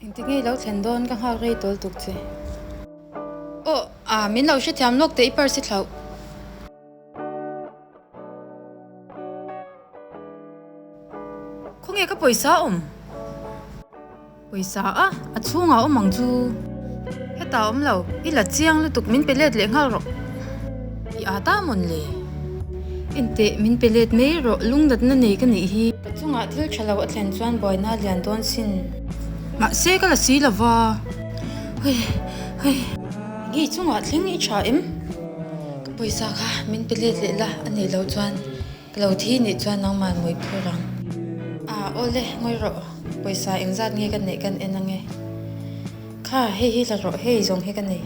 Engtik nge i lo thlen dawn ka nghak rei tawl tuk che. Aw ah min lo hrethiam lawk teh i purse i thlauh. Khawnge ka pawisa a awm? Pawisa a, a chhungah awm ang chu. Hetah awm lo, i la chiang lutuk min pe let leh nghal rawh. I ât a mawn le? Enteh, min pe let mai rawh, lungnatna nei ka nih hi. Ka chungah thil tha lo a thlen chuan buaina a lian dawn sin. Mahse ka la si lo va. Hui, hui. Enge i chungah thleng i tha em? Ka pawisa kha min pe let leh la, a nih loh chuan ka lo thi nih chuan nangmah mawi phur ang. Ah, awle, ngawi rawh. Pawisa engzat nge ka neih kan en ange. Kha, hei hi la rawh, hei zawng hi ka nei.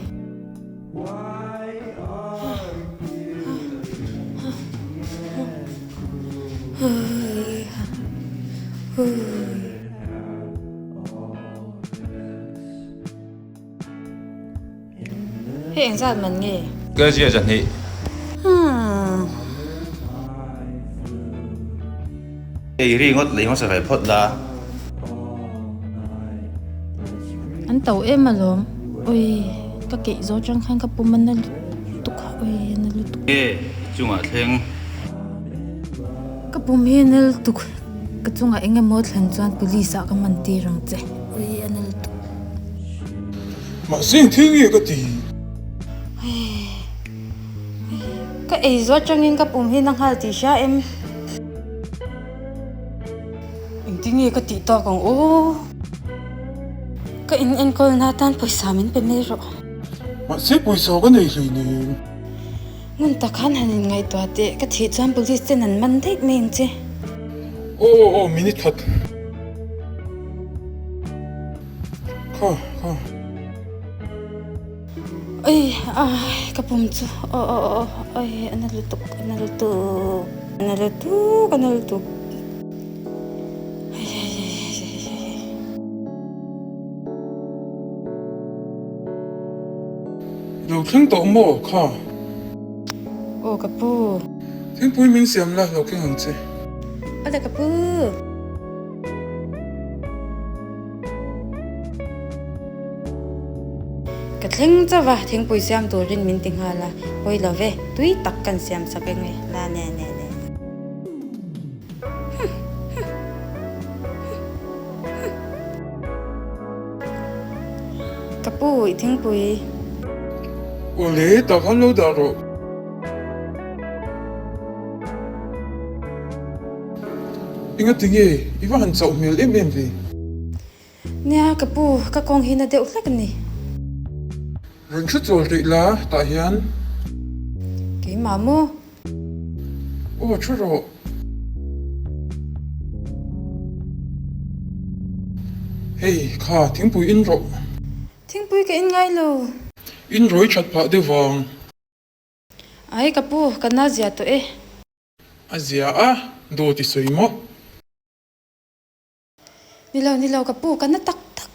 Hei engzat man nge? Ka zia zahnih. Ei ri ngawt lei hmasa ve phawt la. An to em alawm. Ui ka keih zawh atang khan ka pum a na lutuk a, ui a na lutuk. Nge chungah thleng. Ka pum hi a na lutuk. Ka chungah eng emaw thlen chuan police ah ka man tir ang che. Ui a na lutuk. Mahse eng thil nge ka ti? Ka ei zawh atangin ka pum hi na nghal tih hria em? Engtin nge ka tih tak ang aw? Ka in enkawl na atan pawisa min pe mai rawh. Mahse pawisa ka nei hleinem. Ngun tak khan han in ngaihtuah teh, ka thih chuan police ten an man daih mai ang che. Aw aw aw minute khat. Kha kha. Oi ai ka pum chu aw aw aw oi a na lutuk a na lutuk a na lutuk a na lutuk ai ai ai ai ai ai. I lo thleng tawh maw kha? Aw ka pu. Thingpui min siam la lo keng ang che. Awle ka pu. Ka thleng chauh a, thingpui siam turin min ti nghal a, pawi lo ve, tui tak kan siam sak eng e, la ne ne ne. Ka pu, i thingpui. Awle, tah khan lo dah rawh. Engati nge i va han chauh hmel em em ve? Nia ka pu, ka kawng hi na deuh hlek a ni. Rawn hre chawl rih la tah hian. Keimah maw? Aw tha rawh. Hei kha thingpui in rawh. Thingpui ka in ngai lo. In rawi that phah deuh vang. Ai ka pu, ka na zia tawh e. A zia a, dawt i sawi maw? Ni lo, ni lo ka pu, ka na tak tak.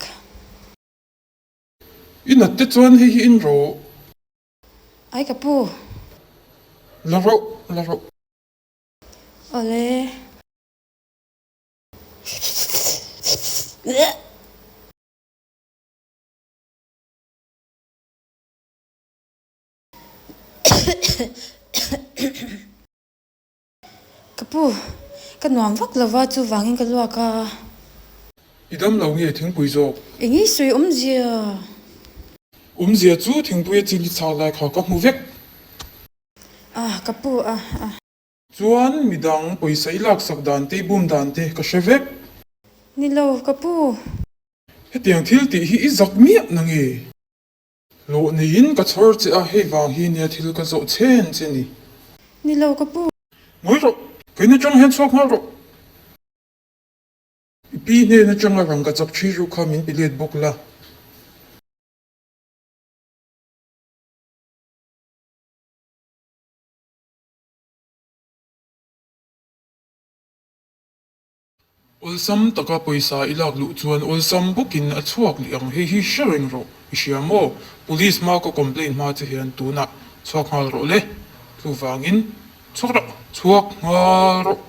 I nat te chuan hei hi in rawh. Ai ka pu. La rawh, la rawh. Awle. Ka pu, ka nuam vak lo va, chuvangin ka luak a. I dam lo nge thingpui zawk? Eng i sawi awmzia? Awmzia chu thingpui a chili chak lai kha ka hmu vek. Ah, ka pu, ah, ah. Chuan midang pawisa i laksak dan te i bum dan te ka hre vek. Ni lo, ka pu. Hetiang thil tih hi i zak miah na nge? Hlawh neiin ka chhawr che a, hei vang hi nia thil ka zawh chhen che ni. Ni lo ka pu. Ngawi rawh, keini atang hian chhuak nghal rawh. I pi hnen atanga rang ka chak thi ru kha min pe let bawk la. Awlsam taka pawisa i lak luh chuan awlsam bawkin a chhuak leh ang, hei hi hre reng rawh, i hria maw? Police hma ka complaint hma che hian tunah chhuak nghal rawh le, chuvangin chhuak rawh, chhuak nghal rawh.